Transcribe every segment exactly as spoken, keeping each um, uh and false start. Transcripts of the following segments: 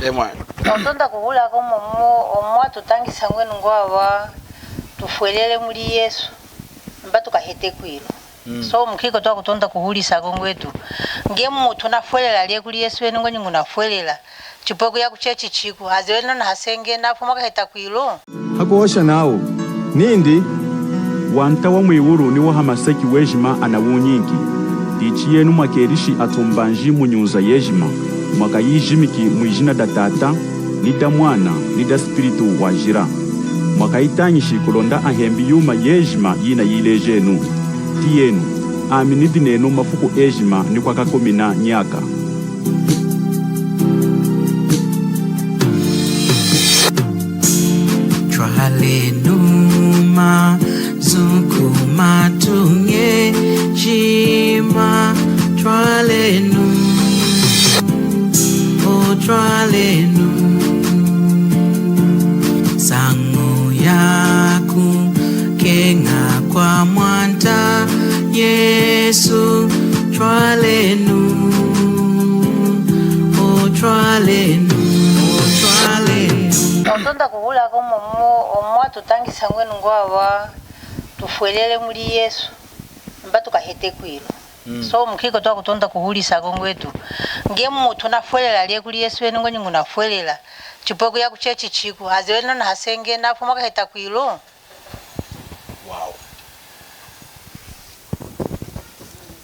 Emwa. Twakutonda kuhulako momo, omu mwatutangisa ngwenu ngwava tufwelele mudi Yesu, mba tukahete kwilu. Mm. So, mukiko twakutonda kuhulisako ngwetu, nge mutu nafwelela lye kuli Yesu wene ngwenyi ngunafwelela, chipwe kuya ku chechi chiku, aze wene nahase nge nafuma kaheta kwilu. Hakuhosha nawu nindi, Wanta wa mwiwulu ni wa hamaseki wejima anawunyinki. Dichi yenu mwakelishi atumbanji mu nyunza yejima, mwakayijimiki mwijina da Tata, ni da Mwana, ni da Spiritu Wajila. Mwakayitañishi kulonda ahembi yuma yejima yinayilejenu. Tiyenu, ami nidi nenu mafuku ejima ni kwakakumina nyaka. Twalenu mazu ku matuña ejima, twalenu, o twalenu, nsañu yaku keña kwa Mwanta Yesu, twalenu, o twalenu, o twalenu. Twakutonda kuhulako momo, omu mwatutangisa ngwenu ngwava tufwelele mudi Yesu, mba tukahete kwilu. Mm. So, mukiko twakutonda kuhulisako ngwetu, nge mutu nafwelela lye kuli Yesu wene ngwenyi ngunafwelela, chipwe kuya ku chechi chiku, aze wene nahase nge nafuma kaheta kwilu. Wow.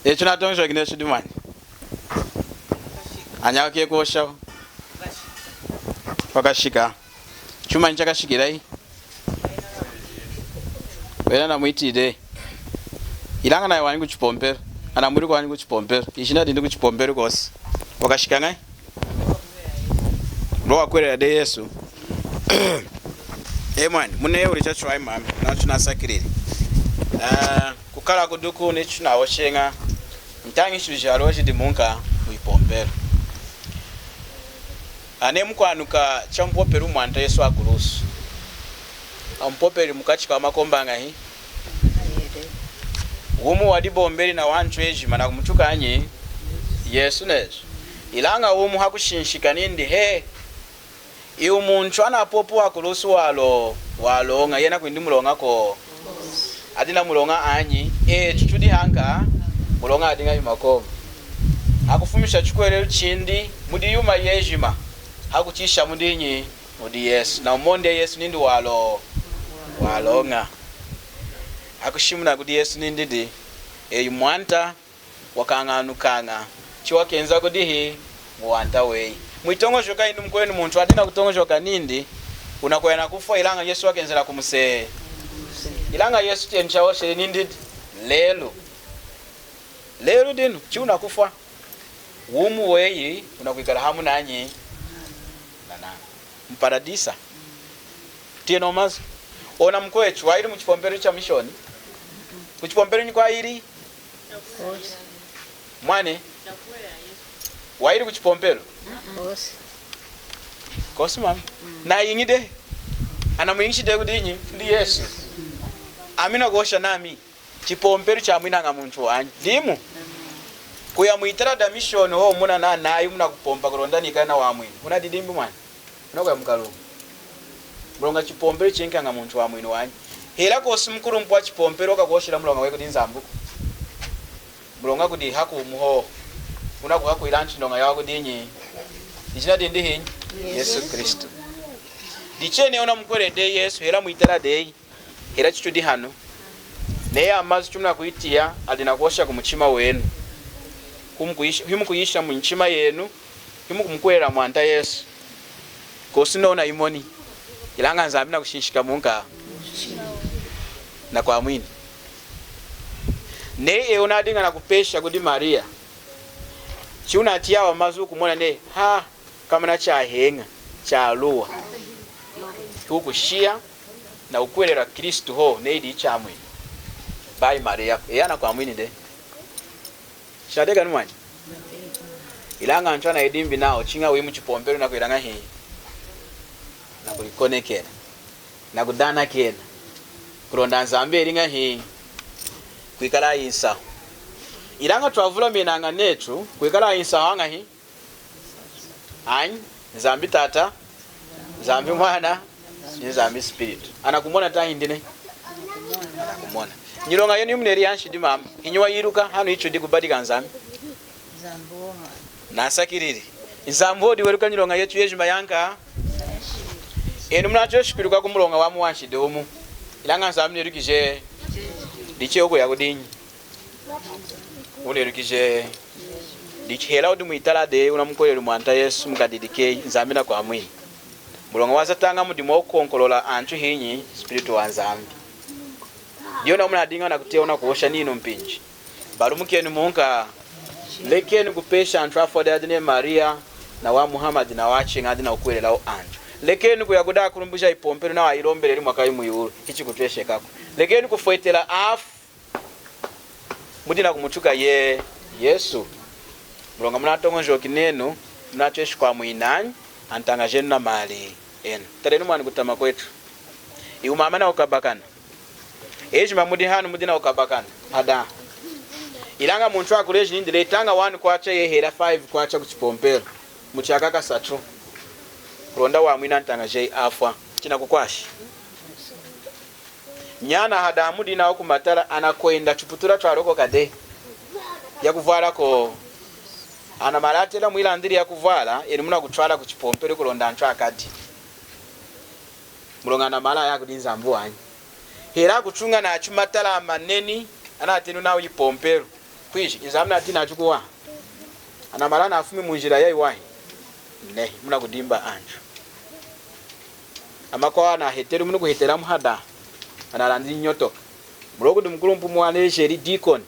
Echo natoñojoki necho dimani. Anyakiye kuhosha. Wakashika. Chumanyi chakashikilayi? Wena namwitili. Ilaña nayi wanyi ku chipompelu. Anamwili wanyi ku chipompelu. Ijina dindi ku chipompelu kosi. Wakashika ñahi? Lwakwelela dehi Yesu. E mwani, munehuli chachiwahi mami, nachu nasakilili. Ah, kukala kuduku nichu nawosheña. Ntañishilu jaloji dimunka mwipompelu. Ane mukwanuka chamupopelu Mwanta Yesu hakulusu. Amupopeli mukachi ka makomba añahi? Wumu wadibombeli nawantu ejima nakumutuka anyi? Yesu nesu. Ilaña wumu hakushinshika nindi he. Iwu muntu anapopu hakulusu walo, waloña, yena kwindi muloña ko. Adi namuloña anyi? Etu tudi hanka, muloña adi ñahi makomba. Hakufumisha chikuhwelelu chindi, mudi yuma yejima. Hakuchisha mudinyi? Mudi Yesu. Naumoni Yesu nindi walo, waloña. Hakushimuna kudi Yesu nindi di, eyi Mwanta, wakañanukaña. Chiwakenza kudihi? Muwanta weyi. Mwitoñojoka inu mukwenu muntu adi nakutoñojoka nindi, wunakuya nakufwa ilaña Yesu wakenzela kumuseha. Ilaña Yesu chenu chahosheli nindi di, lelu. Lelu dinu, chiwunakufwa. Wumu weyi wunakwikala hamu nanyi. Nanami. Muparadisa. Tiyenu mazu. Ona mukwechu, wayili muchipompelu cha mishoni? Kuchipompelu nyi kwayili? Mwani? Wayili kuchipompelu? Kosi mama. Nayiñi dehi. Anamuyiñishi dehi kudinyi? Kudi Yesu. Ami nakuhosha nami. Chipompelu chamwinaña muntu wanyi. Dimu. Kuya mwitala da mishoni hohu munana nayi munakupompa kulonda nikali nawamwinu. Wunadidimbi mwani. Wunakuya mukalunga. Muloña chipompelu chinkaña muntu wamwinu wanyi. Hela kosi mukulumpi wachipompelu wakakuhoshela muloña weyi kudi Nzambiku. Muloña kudi hakumu hohu. Wunakuhakwila nchinoña yawu kudinyi? Ijina dindi hinyi? Yesu Kristu. Dichi neyi wunamukuhweleli dehi Yesu, hela mwitala deyi. Hela chitudi hanu. Neyi amazu chimunakuyitiya adi nakuhosha kumuchima wenu. Himukuyisha, himukuyisha munyichima yenu, himukumukuhwelela Mwanta Yesu. Kosi nowu wunayimoni. Ilaña Nzambi nakushinshika munka. Nakwamwini. Neyi eyi wunadiña nakupesha kudi Mariya. Chiwunatiyi awa mazu wukumona neyi, ha, komana chaheña, chaluwa. Hiwukushiya, nakukuhwelela Kristu hohu, neyi diyi Chamwinu. Bayi Mariya, eyi anakwamwini dehi. Shateka ni mwani. Ilaña antu anayidimbi nawu, chiña wuyi muchipompelu nakwila ñahi? Nakulikonekela. Nakudanakena. Kulonda Nzambi eli ñahi? Kwikala insahu. Ilaña twavulaminaña netu, kwikala insahu añahi? Anyi? Nzambi Tata, Nzambi Mwana, ni Nzambi Spiritu. Anakumona tahindi nehi? Anakumona. Nyiloña yenu yimuneli yanshidi mama. Hinyi wayiluka hanu hichudi kubadika Nzambi? Nzambi woma. Nasakilili. Nzambi wudi weluka nyiloña yetu yejima yanka. Enu munatweshi kwiluka kumuloña wamu wanshidi wumu. Ilaña Nzambi nelukije. Dichi wukuya kudinyi? Wunelukije. Dichi hela wudi mwitala deyi wunamukuhweleli Mwanta Yesu mukadidi keyi, Nzambi nakwamwini. Muloña wazataña mudimu wakukonkolola antu hinyi? Spiritu wa Nzambi. Diyona munadiña nakutiya wunakuhosha ninu mpinji. Balumukenu munka, lekenu kupesha antu afwa adi neyi Maria, nawa Muhammad, nawa achiña adi nakukuhwelelawu antu. Lekenu kuya kudi akulumpi ja yipompelu nawa ayilombeleli mwakayi mwiwulu, hichikutweshekaku. Lekenu kufwetela afu. Mudi nakumutuka ye Yesu. Muloña munatoñojoki nenu, munatweshi kwamwina antaña jenu namali enu. Talenu mwani kutama kwetu. Iwu mama nakukabakana. Ejima mudi hanu mudi nakukabakana. Ada. Ilaña muntu akuleji nindi letaña one kwacha yeyi hela five kwacha kuchipompelu. Muchaka kasatu. Kulonda wamwina antaña jeyi afwa. Chinakukwashi. Nyana hadaha mudi nawu kumatala anakwenda chiputula chwalokoka dehi. Yakuvwala ko. Anamali atela mwilandili yakuvwala, enu munakutwala kuchipompelu kulonda antu akadi. Muloña anamali aya kudi Nzambi wanyi. Hela akutuña nachu matala amaneni, anatenu nawu yipompelu. Kwiji, Nzambi nati nachu kuwaha. Anamali anafumi munjila yayiwahi. Nehi, munakudimba antu. Amakwawu anahetelu munukuhetela muhada. Analandili nyotoka. Muloña kudi mukulumpi wumu walejeli deacon.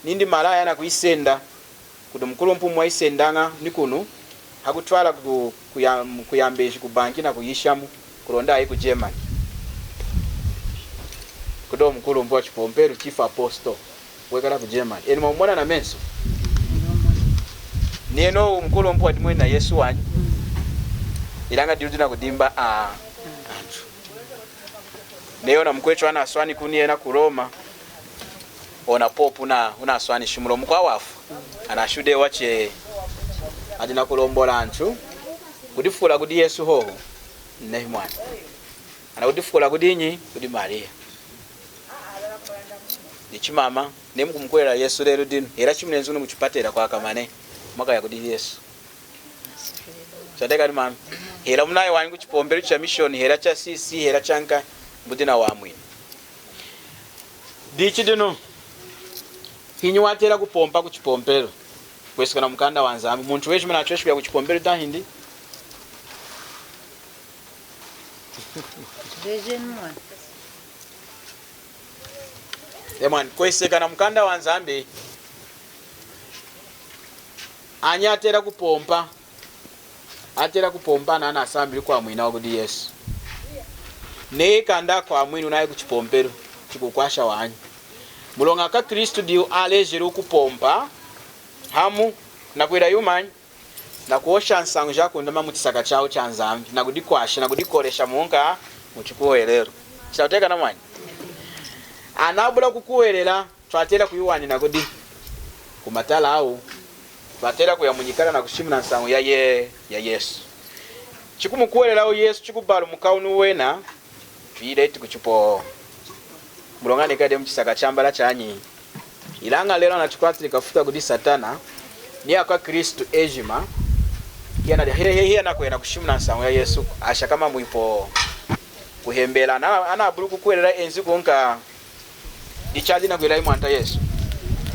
Nindi mali aya anakuyisenda. Kudi mukulumpi wumu wayisendaña nikunu. Hakutwala ku, kuya, kuyambeji kubanki nakuyishamu. Kulonda ayi ku Germany. Kudi mukulumpi wachipompelu, chief apostle. Wekala ku Germany. Enu mwamumona namesu. Niyenu mukulumpi wadi mweni na Yesu wanyi. Ilaña diwudi nakudimba a, antu. Neyi ona mukwetu anaswani kunu yena ku Roma. Ona pope una, unaswani shimula mukwawu afwa. Anashudi wache adi nakulombola antu. Kudifula kudi Yesu hohu. Nehi mwani. Anakudifukula kudi nyi? Kudi Maria. Dichi mama, neyi mukumukuhwelela Yesu lelu dinu, hela chimunenzi kunu kuchipatela kwakamana, mwakaya kudi Yesu. Chateka ni mama. Hela munayi wanyi kuchipompelu cha mission, hela cha C C, hela cha nka, mudi nawamwinu. Dichi dinu, hinyi watela kupompa kuchipompelu? Kwesekana na mukanda wa Nzambi, muntu wejima natweshi kuya kuchipompelu tahindi? Lejenu mwani. E mwani, kwesekana na mukanda wa Nzambi, anyi atela kupompa? Atela kupompa ana anasambili kwamwina kudi Yesu. Neyi kanda akwamwini unayi kuchipompelu, chikukwasha wanyi. Muloña akwaKristu diwu alejeli kupompa hamu nakwila yumanyi? Nakuhosha nsañu jakundama muchisaka chawu cha Nzambi, nakudikwasha, nakudikolesha munka muchikuhwelelu. Chinakutiyakana mwani? Anabula kukuhwelela, twatela kuyiwanina kudi? Kumatala awu. Twatela kuya munyikala nakushimuna nsañu ya ye, ya Yesu. Chikumukuhwelelawu Yesu, chikubalumukawu wena, twileti kuchipo. Muloña nekali muchisaka chambala chanyi. Ilaña lelu anatukwatili kafuta kudi Satana, ni akwaKristu ejima, hiyana, hiya, hiya, hiyanakwenda kushimuna nsañu ya Yesu, ashakama mwipo kuhembela. Ana, anabula kukuhwelela enzi kunka, dichadi nakwila Mwanta Yesu.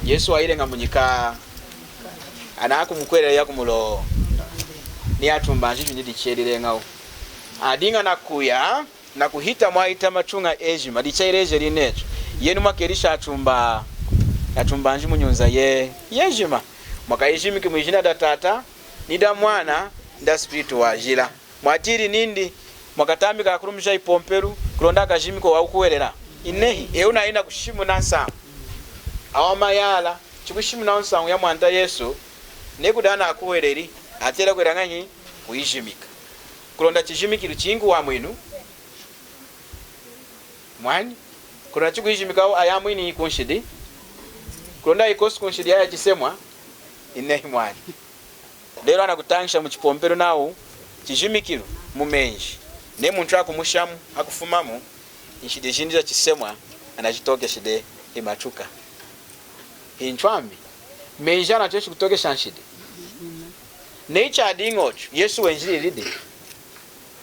Yesu wayileña munyika, anakumukuhwelela yakumulo, ni atumbanji jindi dichelileñawu. Adiña nakuya, nakuhita mwahita matuña ejima, dichayilejeli netu. Yenu mwakelisha atumba, atumbanji munyunza ye, yejima. Mwakayijimiki mwijina da Tata, ni da Mwana, ni da Spiritu Wajila. Mwatiyili nindi, mwakatambika akulumpi ja ipompelu, kulonda akajimiki awakukuhwelela. Inehi, eyi wunayi nakushimuna nsañu. Awa mayala, chikushimunawu nsañu ya Mwanta Yesu, neyi kudi anakuhweleli, atela kwila ñahi, kuyijimika. Kulonda chijimikilu chinki wamwinu, mwani, kulonda chikuyijimikawu ayamwini kunshidi, kulonda ayikosi kunshidi yaya chisemwa, inehi mwani. Lelu anakutañisha muchipompelu nawu, Chijimikilu mumenji, neyi muntu akumushamu, akufumamu, nshidi jindi jachisemwa anajitokeshi dehi, himatuka. Hintwambi, menji anatweshi kutokesha nshidi? Neyi chadiña ochu, Yesu wenjilili dehi.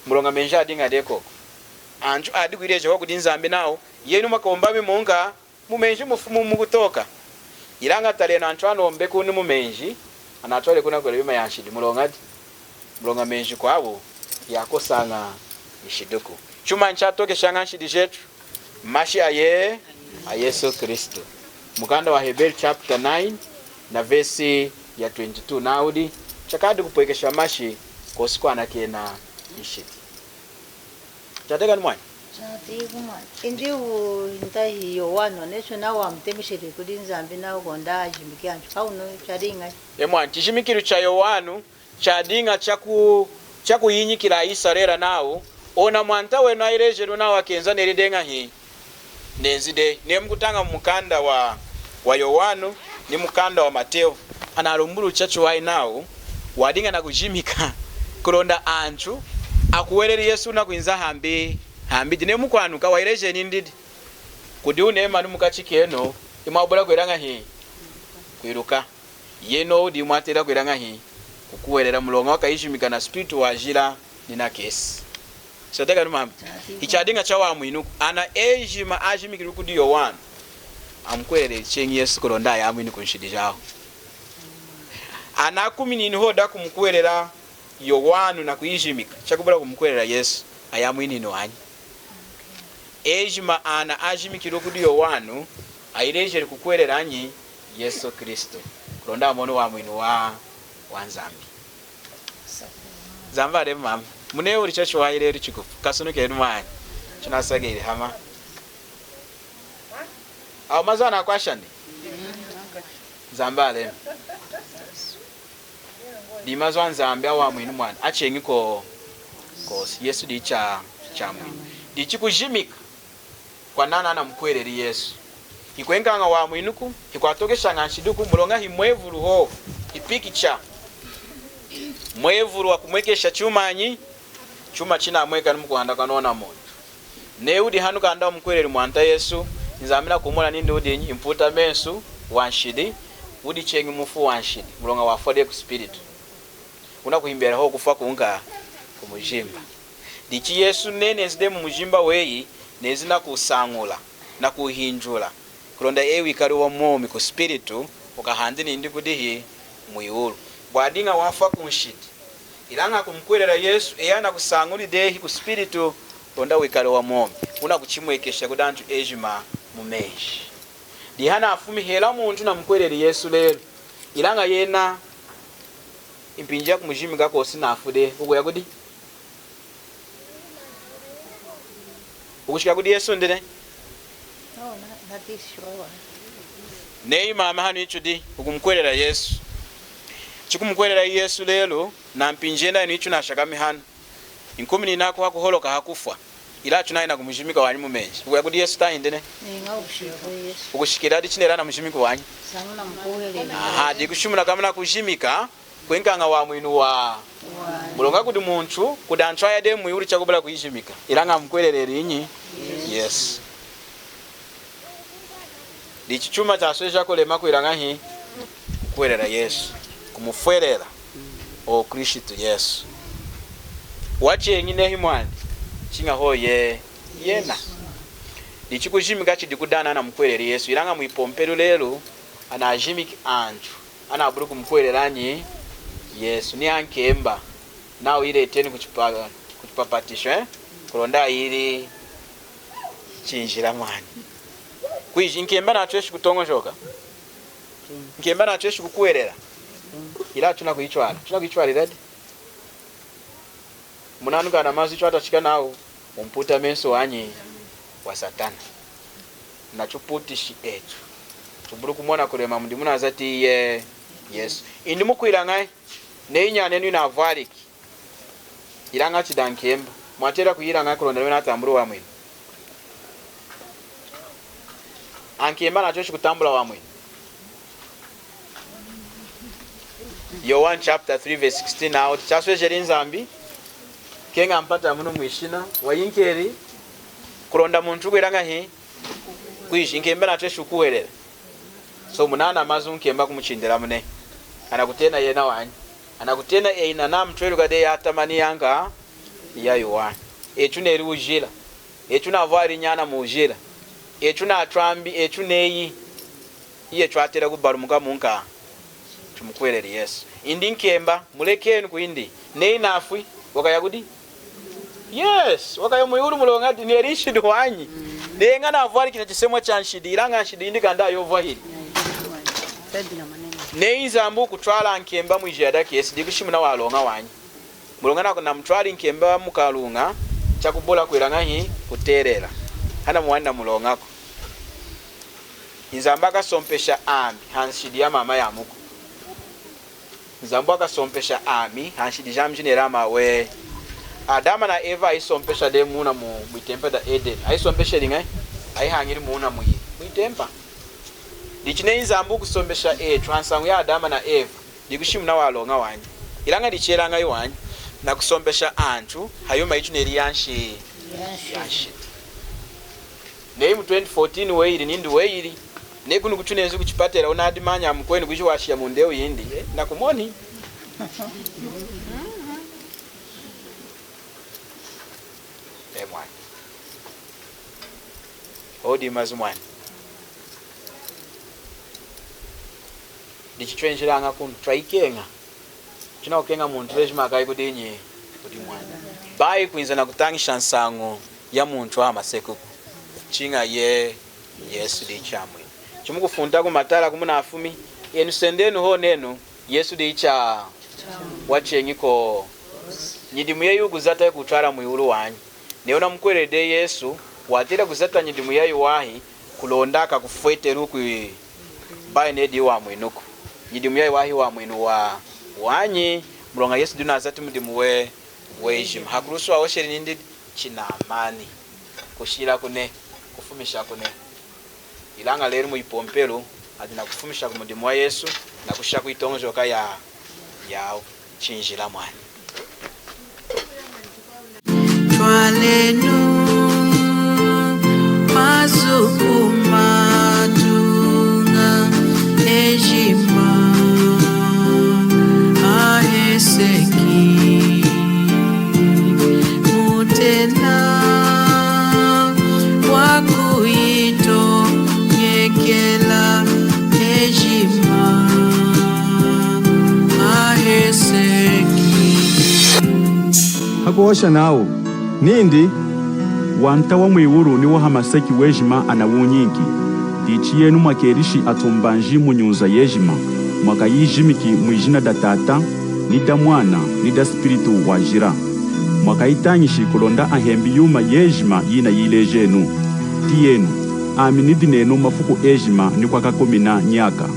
Muloña menji adiña dehi kwoku. Antu adi kuyileja kudi Nzambi nawu, yenu mwakombami munka mumenji mufumu mukutoka. Ilaña talenu antu anombi kunu mumenji, anatwali kunakwila yuma yanshidi. Muloñadi? Muloña menji kwawu hiyakosaña nshidiku. Chumanyi chatokeshaña nshidi jetu? Mashi aye, a Yesu Kristu. Mukanda wa Hebrew chapter nine na verse ya twenty-two, nawu di chakadi kupwekesha mashi kwosi kwanakena nshidi. Chatiyakani mwani? Chatiyakani mwani. Indi u, ntahi Yowanu, neyi nawa amutemesheli kudi Nzambi nawu kulonda ajimiki antu. Hawunu chadiña. E mwani, chijimikilu cha Yowanu chadiña chaku-, chakuyinyikila aIsarela nawu, ona Mwanta wenu ayilejeli nawu akenza neli dehi ñahi, nenzi dehi. Neyi mukutaña mumukanda wa, wa Yowanu ni mukanda wa Mateu, analumbululi chachiwahi nawu, wadiña nakujimika kulonda antu akuhweleli Yesu nakwinza hambi, hambidi. Neyi mukwanuka, wayileji nindi, kudi wunemani mukachi kenu, imwabula kwila ñahi? Kwiluka. Yenu wudi mwatela kwila ñahi? Kukuhwelela, muloña wakayijimika na spiritu wajila ni na kesi. Chatiyakani mama? Chadiña chawamwinuku. Ana ejima ajimikili kudi Yowanu, amukuhweleli cheñi Yesu kulonda ayamwini kunshidi jawu. Ana akuminini hohu kumukuhwelela Yowanu nakuyijimika, chakubula kumukuhwelela Yesu, ayamwinini wanyi. Ejima ana ajimikili kudi Yowanu, ayilejeli kukuhwelela anyi? Yesu Kristu. Kulonda amoni wamwinu wa, wa Nzambi. Nzambi alemi mama. Munehuli chachiwahi lelu chikupu. Kasunukenu mwani. Chinasakilili hama. Awa mazu anakwashani? Nzambi alemi. Dimazu aNzambi awamwinu mwani, acheñi ko-, kosi. Yesu diyi cha-, chamwinu. Dichi kujimika kwanana anamukuhweleli Yesu, hikwenkaña wamwinuku, hikwatokeshaña nshidiku, muloña himwevulu hohu, hi picture. Mwevulu wakumwekesha chumanyi? Chuma chinamwekani mukuhanda kwanona muntu. Neyi wudi hanu kanda wumukuhweleli Mwanta Yesu, Nzambi nakumona nindi wudi mputamesu wanshidi, wudi cheñi mufu wanshidi, muloña wafwa dehi kuspiritu. Wunakuhembelela hohu kufwa kunka kumujimba. Dichi Yesu neyi nenzi dehi mumujimba weyi, nenzi nakusañula, nakuhinjula, kulonda eyi wikali wamwumi kuspiritu, wukahandi nindi kudihi? Mwiwulu. Bwadiña wafwa kunshidi, ilaña kumukuhwelela Yesu, eyi anakusañuli dehi kuspiritu, kulonda wikali wamwumi. Wunakuchimwekesha kudi antu ejima mumenji. Dihana afumi hela muntu namukuhweleli Yesu lelu, ilaña yena mpinji yakumujimika kwosi nafwi dehi, wukuya kudi? Wukushika kudi Yesu ndi nehi? No, not, not this sure one. Neyi mama hanu ichi wudi, wukumukuhwelela Yesu. Chikumukuhwelela Yesu lelu, nampinji yena yinu ichi wunashakami hanu, nkumininaku hakuholoka hakufwa, ilaña chunayina kumujimika wanyi mumenji. Wukuya kudi Yesu tahindi nehi? Neña wukushika kudi Yesu. Wukushikila dichi chineli anamujimiki wanyi? Sañu namukuhweleli. Aha, dikushimuna kama nakujimika kwenkaña wamwinu wa. Muloña kudi muntu, kudi antu aya dehi mwiwulu chakubula kuyijimika, ilaña amukuhweleleli inyi? Yesu. Dichi chuma chasweja kulema kwila ñahi? Kukuhwelela Yesu, kumufwelela, o Kristu Yesu. Wacheñi nehi mwani, chiña hohu yena. Dichi kujimika chidi kudi ana anamukuhweleli Yesu, ilaña mwipompelu lelu, anajimiki antu anabuli kumukuhwelela anyi? Yesu. Ni ankemba nawu, ileteni kuchipa-, kuchipapatishu, eh? Kulonda ayili chinjila mwani. Kwiji, nkemba natweshi kutoñojoka? Nkemba natweshi kukuhwelela? Ilaña tunakuyichwala. Tunakuyichwalila di? Munanuka ana mazu ichi atachika nawu, mumputamesu wanyi? WaSatana. Nachuputishi etu. Tubuli kumona kulema mudi munazatiyi Yesu. Indi mukwila ñahi? Neyi nyanenu yinavwaliki, ilaña chidi ankemba, mwatela kuyila ñahi kulonda wena atambuli wamwinu? Ankemba natweshi kutambula wamwinu? Yowanu chapter three verse sixteen, awu chaswejeli Nzambi, Keña mpata munu mwishina, wayinkeli, kulonda muntu kwila ñahi, kwiji, nkemba natweshi kukuhwelela. So, munana mazu nkemba kumuchindila mune. Anakutena yena wanyi. Anakutena eyi na namutwelu kade yatamani yanka, yayiwahi. Echu neli wujila. Echu navwali nyana muwujila. Echu natwambi, echu neyi. Iye chwatela kubalumuka munka. Chumukuhweleli Yesu. Indi nkemba, mulekenu kwindi. Neyi nafwi, wakaya kudi? Yes, wakaya mwiwulu muloña ati neli nshidi wanyi. Neña navwali china chisemwa cha nshidi, ilaña nshidi indi kanda ayovwahili. Neyi Nzambi wukutwala nkemba mwijiya dakesi, dikushimuna waloña wanyi. Muloña nakunamutwali nkemba mukaluña, chakubula kwila ñahi kutelela. Hana muwani namuloñaku. Nzambi akasompesha ami hanshidi ya mama yamuku. Nzambi akasompesha ami hanshidi jami jinelama we. Adama na Eva ayisompesha de muna mu, mwitempa da Eden. Ayisompesheli ñahi? Ayihañili muna mwi, mwitempa. Dichi neyi Nzambi wukusompesha echu hansañu ya Adama na Eva. Dikushimuna waloña wanyi. Ilaña dichelaña wanyi. Nakusompesha antu hayuma yichu neli yanshi, yanshi. Neyi mu twenty fourteen weyili, nindi weyili. Neyi kunu kuchunenzi kuchipatela, unadimanya mukwenu kuchiwashiya mundewu yindi. Eh, nakumoni. Eh, mwani. Odi mazu mwani. Dichi chwenjilaña kunu, chwayikeña. Chinakukeña muntu wejima akayi kudinyi? Kudi mwani. Bayi kwinza nakutañisha nsañu ya muntu wahamasekuku. Chiña ye Yesu diyi Chamwinu. Chimukufunta kumatala kumunafumi, enu sendenu hohu nenu, Yesu diyi cha wacheñi ko. Nyidimu yeyi wukuzata yikutwala mwiwulu wanyi. Neyi wunamukuhweleli Yesu, watela kuzata nyidimu yayiwahi, kulonda akakufweteluku bayi neyi diyi wamwinuku. Nyidimu yayiwahi wamwinu wa, wanyi, muloña Yesu diyi wunazati mudimu we, wejima. Hakulusu wahosheli nindi chinamani. Kushila kune, kufumisha kune. Ilaña lelu muyipompelu, adi nakufumisha kumudimu wa Yesu, nakusha kuyitoñojoka ya, yawu. Chinjila mwani. Twalenu mazu kumatuña ejima aheseki. Mutena wakuyitoñekela ejima aheseki. Hakuhosha nawu nindi, Wanta wa mwiwulu ni wa hamaseki wejima anawunyinki. Dichi yenu mwakelishi atumbanji mu nyunza yejima, mwakayijimiki mwijina da Tata, ni da Mwana, ni da Spiritu Wajila. Mwakayitañishi kulonda ahembi yuma yejima yinayilejenu. Tiyenu, ami nidi nenu mafuku ejima ni kwakakumina nyaka.